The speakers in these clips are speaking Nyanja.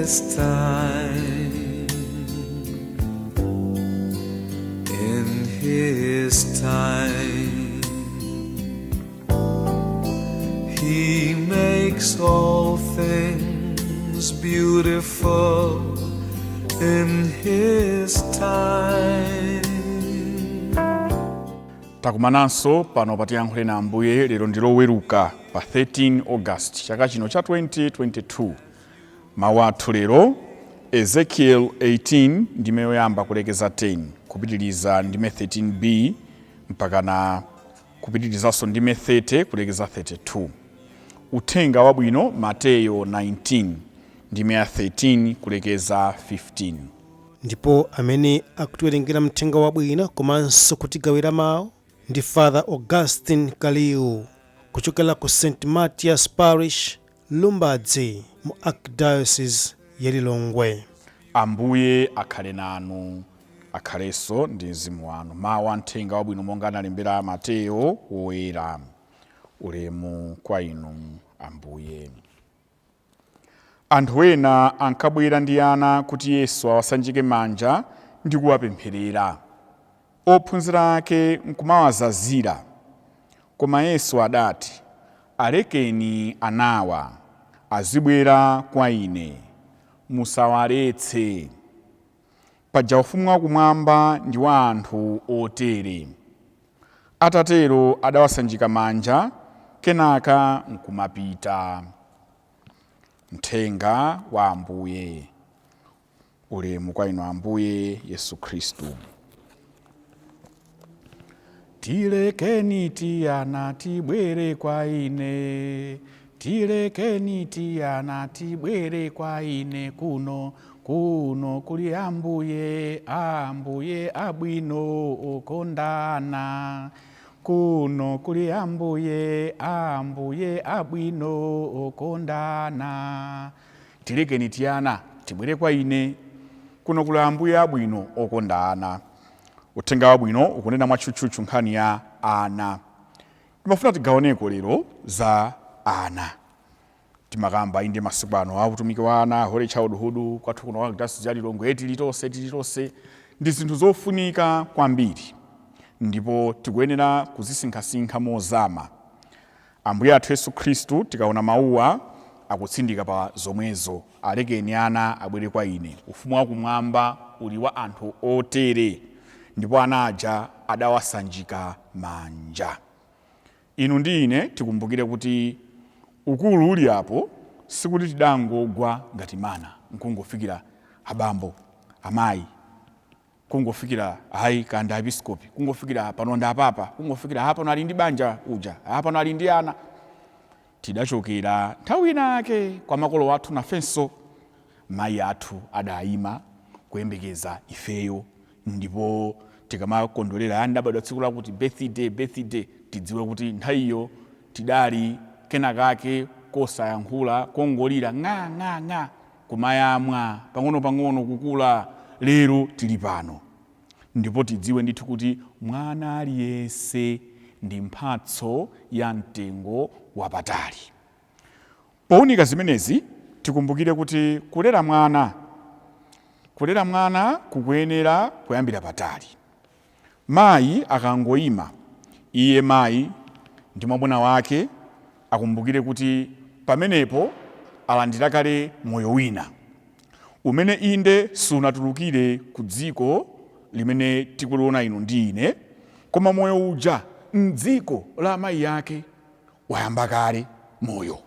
His time. In His time, He makes all things beautiful in His time. Takumananso pano pa Tiyankhule na Ambuye. Lero ndi Loweruka pa 13 August chaka chino cha 2022. Mawu athu lero, Ezekiel 18 ndime yoyamba kulekeza 10, kupitiliza ndime 13b mpakana kupitirizanso ndime 30 kulekeza 32. Uthenga Wabwino, Mateyo 19 ndime ya 13 kulekeza 15. Ndipo amene akutiwerengera mthenga wabwino komanso kutigawira mawu ndi Father Augustine Kaliu kuchokera ku St Mathias Parish, Lumbadzi, mu Archdiocese ya Lilongwe. Ambuye akhale nanu. Akhalenso ndi mzimu wanu. Mawu a mthenga wabwino monga analembera Mateyo Woyera. Ulemu kwa inu, Ambuye. Anthu ena ankabwera ndi ana kuti Yesu awasanjike manja ndi kuwapempherera. Ophunzira ake nkumawazazira. Koma Yesu adati, "Alekeni anawa azibwera kwa ine, musawaletse. Paja ufumu wakumwamba ndi wa anthu otere." Atatero adawasanjika manja, kenaka nkumapita. Mthenga wa Ambuye. Ulemu kwa inu, Ambuye Yesu Khristu. Tilekeni tiyana tibwere kwa ine, tilekeni tiyana tibwere kwa ine kuno. Kuno kuli Ambuye, Ambuye abwino okondana. Kuno kuli Ambuye, Ambuye abwino okondana. Tilekeni tiyana tibwere kwa ine, kuno kuli Ambuye abwino okondana. Uthenga Wabwino ukunena mwatchutchutchu nkhani ya ana. Timafuna tigawaneko lero za ana. Timakamba inde masiku ano a utumiki wa ana, Holy Childhood, kwathu kuno kwa Diocese ya Lilongwe, tili tonse tili tonse, ndi zinthu zofunika kwambiri ndipo tikuyenera kuzisinkhasinkha mozama. Ambuye athu Yesu Khristu, tikaona mawuwa, akutsindika pa zomwezo: "Alekeni ana abwere kwa ine, ufumu wakumwamba uli wa anthu otere." Ndipo ana aja adawasanjika manja. Inu ndi ine tikumbukire kuti ukulu uli apo sikuti tidangogwa ngati mana nkungofikira abambo, amayi, kungofikira hayi kanda episkopi, kungofikira pano ndi apapa, kungofikira pano ali ndi banja uja, pano ali ndi ana. Tidachokera nthawi inake kwa makolo athu. Nafenso mayi athu adayima kuyembekeza ifeyo. Ndipo tikamakondwerera andabadwa tsiku lakuti, birthday, birthday, tidziwe kuti nthawiyo tidali kenakake kosayankhula, kongolira ng'a ng'a ng'a, kumayamwa pang'ono-pang'ono, kukula. Lero tili pano. Ndipo tidziwe ndithu kuti mwana aliyense ndi mphatso ya mtengo wapatali. Powunika zimenezi, tikumbukire kuti kulera mwana kukuyenera kuyambira patali. Mayi akangoyima, iye mayi ndi mwamuna wake, akumbukire kuti pamenepo alandira kale moyo wina umene inde sunatulukire ku dziko limene tikuliona inu ndi ine, koma moyo uja mdziko la amayi ake wayamba kale moyo.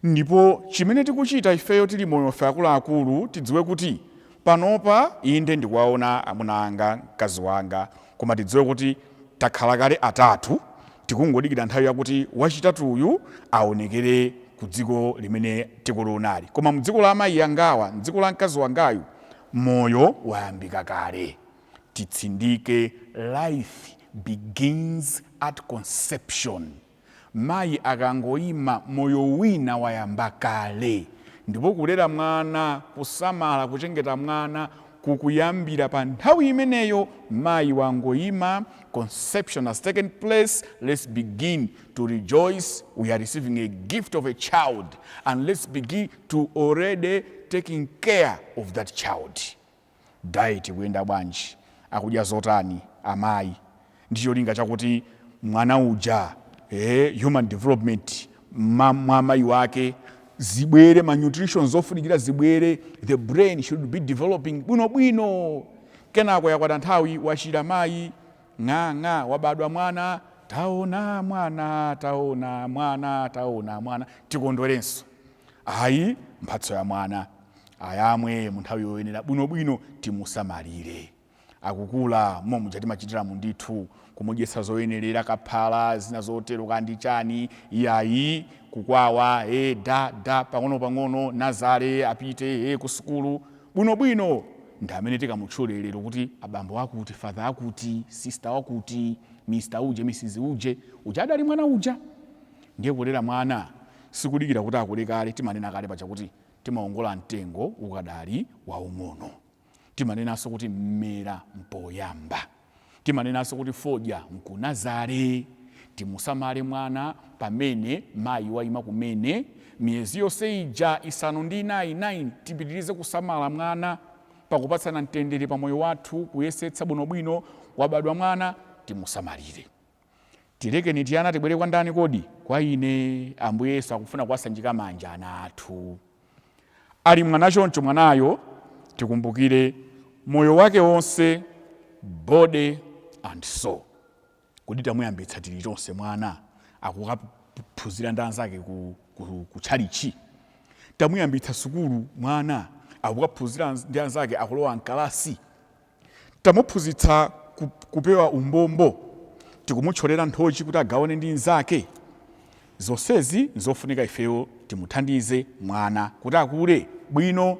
Ndipo chimene tikuchita ifeyo tili moyo fe akuluakulu, tidziwe kuti panopa inde ndikuwaona amuna anga, mkazi wanga, koma tidziwe kuti takhala kale atatu. Tikungodikira nthawi yakuti wachitatuyu aonekere ku dziko limene tikulionali. Koma mdziko la amayi angawa, mdziko la mkazi wangayu, moyo wayambika kale. Titsindike, life begins at conception. Mayi akangoyima, moyo wina wayamba kale. Ndipo kulera mwana, kusamala, kuchengeta mwana Kukuyambira pa nthawi imeneyo mayi wangoyima, conception has taken place. Let's begin to rejoice. We are receiving a gift of a child, and let's begin to already taking care of that child. Diet kuyenda bwanji? Akudya zotani amayi? Ndi cholinga chakuti mwana uja, human development mwa amayi wake zibwere, ma nutrition zofunikira zibwere. The brain should be developing bwinobwino. Kenako yakwana nthawi, wachira mayi, ng'ang'a, wabadwa mwana. Taona mwana, taona mwana, taona mwana, tikondwerenso. Ayi, mphatso ya mwana ayamwe mu nthawi yoyenera bwinobwino, timusamalire akukula momwe timachitiramu ndithu, kumudyetsa zoyenerera, kaphala, zina zotero, kandi chani, iyayi, kukwawa, da da, pang'ono pang'ono nazale, apite ku sukulu bwinobwino. Ndi amene tikamutchule lero kuti abambo akuti, father akuti, sister wakuti, Mr uje, Mrs uje, uja adali mwana uja. Ndiye kulera mwana sikudikira kuti akule kale. Timanena kale paja kuti timaongola mtengo ukadali waung'ono. Timanenanso kuti mmera mpoyamba. Timanenanso kuti fodya mkunazale. Timusamale mwana pamene mayi wayima kumene, miyezi yonse ija 9, 9, tipitirize kusamala mwana pakupatsana mtendere pa moyo wathu, kuyesetsa bwinobwino. Wabadwa mwana, timusamalire. Tilekeni tiyana tibwere kwa ndani kodi? Kwa ine. Ambuye Yesu akufuna kuwasanjika manja ana athu. Ali mwana choncho mwanayo, tikumbukire moyo wake wonse, body and soul. Kodi tamuyambitsa tili tonse mwana akukaphunzira ndi anzake ku tchalichi? Tamuyambitsa sukulu mwana akukaphunzira ndi anzake, akulowa mkalasi? Tamuphunzitsa kupewa umbombo? Tikumutcholera nthochi kuti agawane ndi nzake? Zonsezi nzofunika ifeyo timuthandize mwana kuti akule bwino.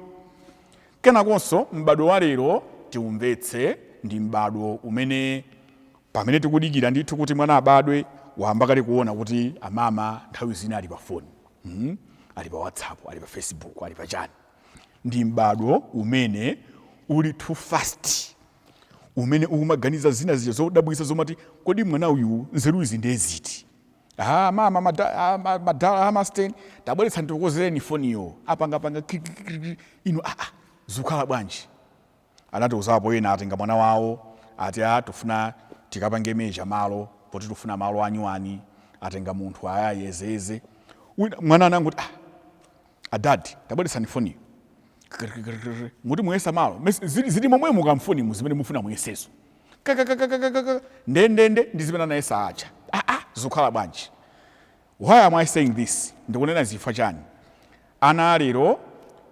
Kenakonso m'badwo wa lero tiumvetse, ndi m'badwo umene pamene tikudikira ndithu kuti mwana abadwe, wamba kale kuona kuti amama nthawi zina ali pa foni, Ali pa WhatsApp, ali pa Facebook, ali pa chani. Ndi m'badwo umene uli too fast, umene ukumaganiza zina zija zodabwitsa, zomati kodi mwana uyu nzeru izi ndiye ziti? Ah, mama madala amasten, tabweretsa ndikukozereni foniyo. Apangapanga kikikiki, inu, ah, ah, zikukhala bwanji? Anatiuzapo ena atenga mwana wawo, ati a tufuna tikapange measure malo poti tufuna malo anyuwani. Atenga munthu aya yezeze. Mwana anangoti, "Ah, adadi, tabweretsani foniyo." Muti muyesa malo zili momwemo kamfonimu zimene mufuna muyesezo, kakakakakaka, ndendende ndi zimene anayesa aja. Ah, ah, zikukhala bwanji? Why am I saying this? Ndikunena zifukwa chani? Ana alero,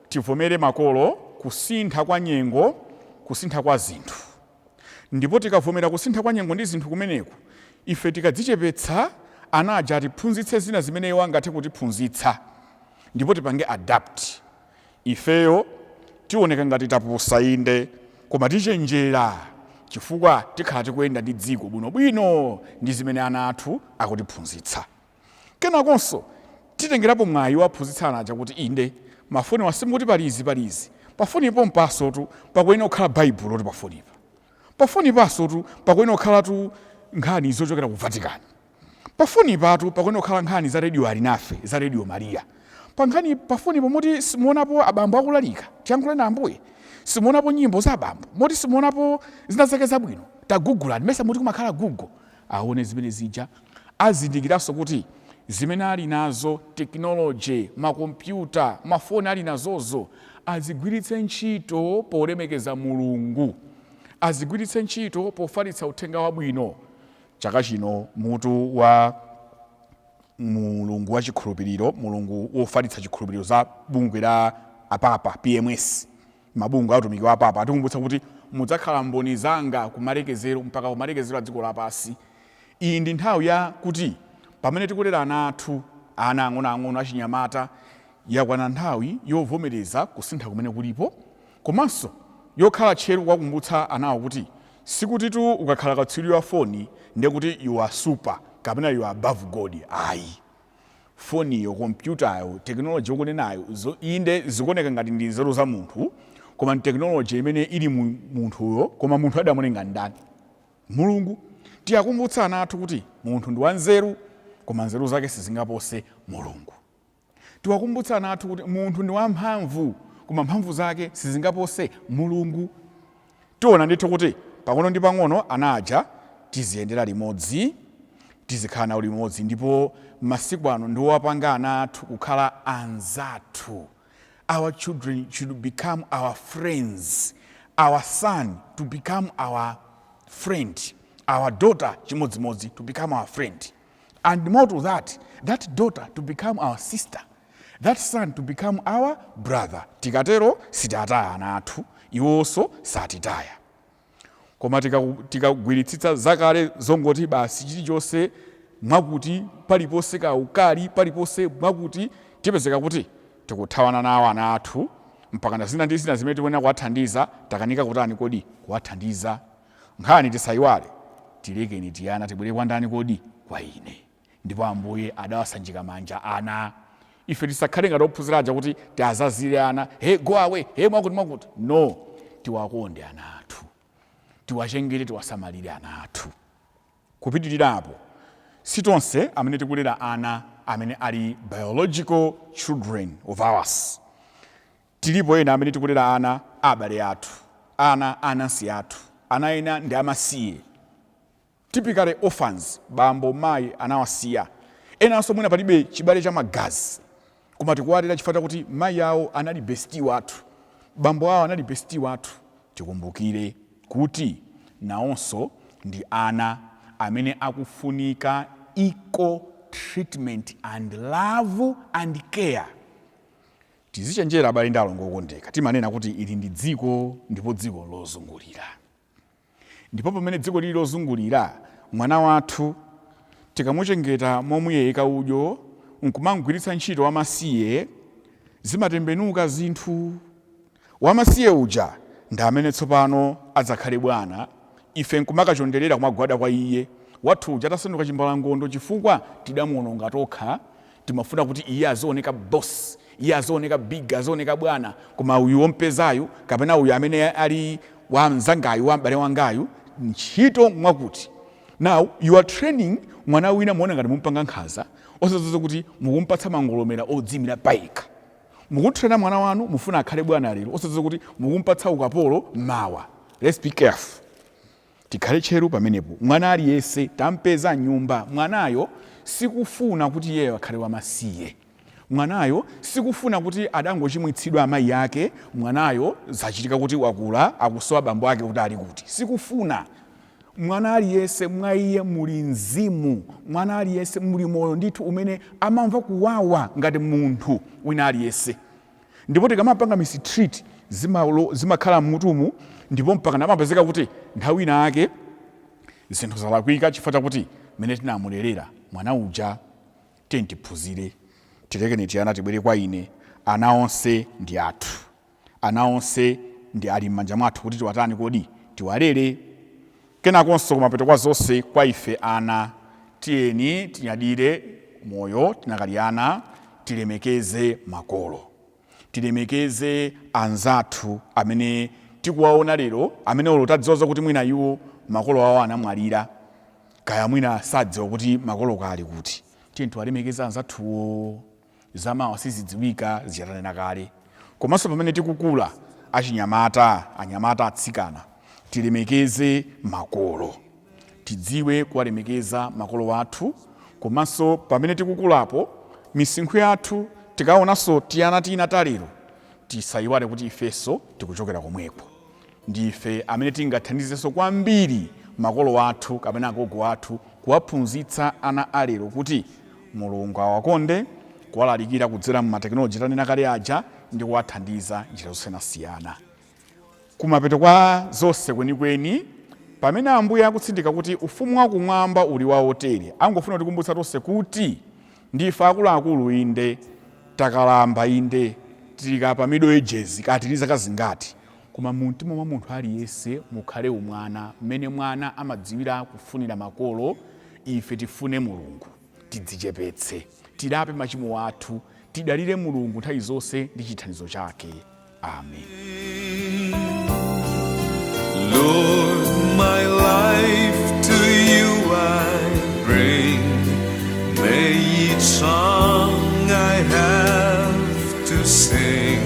tivomere makolo kusintha kwa nyengo, kusintha kwa zinthu. Ndipo tikavomera kusintha kwa nyengo ndi zinthu kumeneku, ife tikadzichepetsa, ana aja atiphunzitse zina zimene iwo angathe kutiphunzitsa, ndipo tipange adapt, ifeyo tioneka ngati tapusa, inde, koma tichenjera, chifukwa tikhala tikuyenda ndi dziko bwinobwino ndi zimene ana athu akutiphunzitsa. Kenakonso titengerapo mwayi waphunzitsa ana aja kuti inde, mafoni wasimukuti palizi palizi, pafonipo mpasotu pakuyenera kukhala Baibulo, ti pafonipa, pafoni pasotu pakuyenera kukhalatu nkhani zochokera ku Vatican, pafoni patu pakuyenera kukhala nkhani za Radio Alinafe, za Radio Maria, pa nkhani pafonipo moti simuonapo abambo akulalika, tiyankhule na Ambuye, simuonapo nyimbo za abambo, moti simuonapo zina zake zabwino. Tagugulani, mesa muti kumakhala Google? Aone zimene zija, azindikiranso kuti zimene ali nazo, technology, makompyuta, mafoni ali nazozo, azigwiritse ntchito polemekeza Mulungu, azigwiritse ntchito pofalitsa uthenga wabwino. Chaka chino mutu wa Mulungu wa chikhulupiriro, Mulungu wofalitsa chikhulupiriro, za bungwe la apapa PMS, mabungwe autumiki wa apapa, atikumbutsa kuti mudzakhala mboni zanga kumalekezero, mpaka kumalekezero a dziko lapansi. Iyi ndi nthawi ya kuti pamene tikulera ana athu, ana ang'onoang'ono, achinyamata, yakwana nthawi yovomereza kusintha kumene kulipo, komanso yokhala tcheru kuwakumbutsa anawo kuti sikutitu ukakhala katswiri wa foni ndiye kuti you are super kapena you are above God, ayi. Foniyo, kompyutayo, technology ukunenayo, inde zikuoneka ngati ndi nzeru za munthu, Koma ni technology imene ili mu munthuyo. Koma munthu adamulenga ndani? Mulungu. Tiyakumbutsa ana athu kuti munthu ndi wanzeru, koma nzeru zake sizingapose Mulungu. Tiwakumbutsa ana athu kuti munthu ndi wamphamvu, koma mphamvu zake sizingapose Mulungu. Tiona ndithu kuti pang'ono ndi pang'ono ana aja tiziyendera limodzi, tizikhala nawo limodzi. Ndipo masiku ano ndiwapanga ana athu kukhala anzathu. Our children should become our friends, our son to become our friend, our daughter chimodzimodzi to become our friend, and more to that, that daughter to become our sister, that son to become our brother. Tikatero sitiataya ana athu, iwonso satitaya. Koma tikagwiritsitsa zakale zongoti basi chilichonse mwakuti, paliponse kaukali, paliponse mwakuti, tipezeka kuti tikuthawana nawo ana athu, mpaka zina ndi zina zimene tikuyenera kuwathandiza takanika kutani kodi? Kuwathandiza. Nkhani tisayiwale, tilekeni tiyana tibwere kwa ndani kodi? Kwa ine. Ndipo Ambuye adawasanjika manja ana. Ife tisakhale ngati ophunzira aja kuti tiazazire ana, "Hey, go away, hey, mwakuti mwakuti." No, tiwakonde ana athu, tiwachengere, tiwasamalire ana athu. Kupitirirapo, si tonse amene tikulera ana amene ali biological children of ours. Tilipo ena amene tikulera ana abale athu, ana anansi athu, ana ena ndi amasiye, typically orphans, bambo mayi anawasiya. Enanso mwina palibe chibale cha magazi, koma tikuwalera chifukwa chakuti mayi awo anali bestie wathu, bambo awo anali bestie wathu. Tikumbukire kuti nawonso ndi ana amene akufunika equal treatment and love and care. Tizichenjera, abale ndi alongo okondeka. Timanena kuti ili ndi dziko, ndipo dziko lozungulira. Ndipo pamene dziko lili lozungulira, mwana wathu tikamuchengeta momuyeyeka udyo nkumamugwiritsa ntchito wamasiye, zimatembenuka zinthu. Wamasiye uja ndi amene tsopano adzakhale bwana, ife nkumakachonderera, kumagwada kwa iye, wathu uja atasanduka chimbalangondo, chifukwa tidamuononga tokha. Timafuna kuti iye azioneka boss, iye azioneka big, azioneka bwana, koma uyu wompezayu kapena uyu amene ali wa mzangayu, wa m'bale wangayu, ntchito mwakuti. Now you are training mwana wina. Muona ngati mumpanga nkhanza, osadziwa kuti mukumpatsa mangolomera odzimira payekha. Mukutrena mwana wanu, mufuna akhale bwana lero, osadziwa kuti mukumpatsa ukapolo mawa. Let's be careful, tikhale tcheru pamenepo. Mwana aliyense tampeza nyumba, mwanayo sikufuna kuti iyeyo akhale wamasiye. Mwanayo sikufuna kuti adangochimwitsidwa amayi ake. Mwanayo zachitika kuti wakula, akusowa bambo ake kuti ali kuti. Sikufuna. Mwana aliyense mwa iye muli mzimu, mwana aliyense muli moyo ndithu umene amamva kuwawa ngati munthu wina aliyense. Ndipo tikamapanga mistreat, zimakhala mmutumu, ndipo mpaka namapezeka kuti nthawi ina ake zinthu zalakwika chifukwa chakuti mmene tinamulerera mwana uja. Tiye tiphunzire, tilekeni tiyana tibwere kwa ine. Ana onse ndi athu, ana onse ndi ali m'manja mwathu kuti tiwatani kodi? Tiwalere. Kenakonso, kumapeto kwa zonse, kwa ife ana, tiyeni tinyadire moyo tinakali ana. Tilemekeze makolo, tilemekeze anzathu amene tikuwaona lero, amene olo tadziwa zakuti mwina iwo makolo awo anamwalira, kaya mwina sadziwa kuti makolo kali kuti. Tiyeni tiwalemekeze anzathuwo, zamawa sizidziwika, zichatanena kale. Komanso pamene tikukula, achinyamata, anyamata, atsikana, tilemekeze makolo, tidziwe kuwalemekeza makolo athu. Komanso pamene tikukulapo, misinkhu yathu, tikaonanso tiyana tina talero, tisayiwale kuti ifenso tikuchokera komweko. Ndife amene tingathandizenso kwambiri makolo athu kapena agogo athu kuwaphunzitsa ana alero kuti Mulungu awakonde, kuwalalikira kudzera mu matekinoloji tanena kale aja ndi kuwathandiza njira zosiyanasiyana. Kumapeto kwa zonse kwenikweni, pamene Ambuye akutsindika kuti ufumu wakumwamba uli waotere, angofuna kutikumbutsa tonse kuti ndife akuluakulu, inde takalamba, inde tili pa middle ages, kati tili zaka zingati, koma mu mtima mwa munthu aliyense mukhale umwana, mmene mwana amadziwira kufunira makolo. Ife tifune Mulungu, tidzichepetse, tilape machimo athu, tidalire Mulungu nthawi zonse ndi chithandizo chake. Amen. Lord, my life to you I bring. May each song I have to sing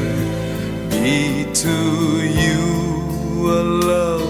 be to you a love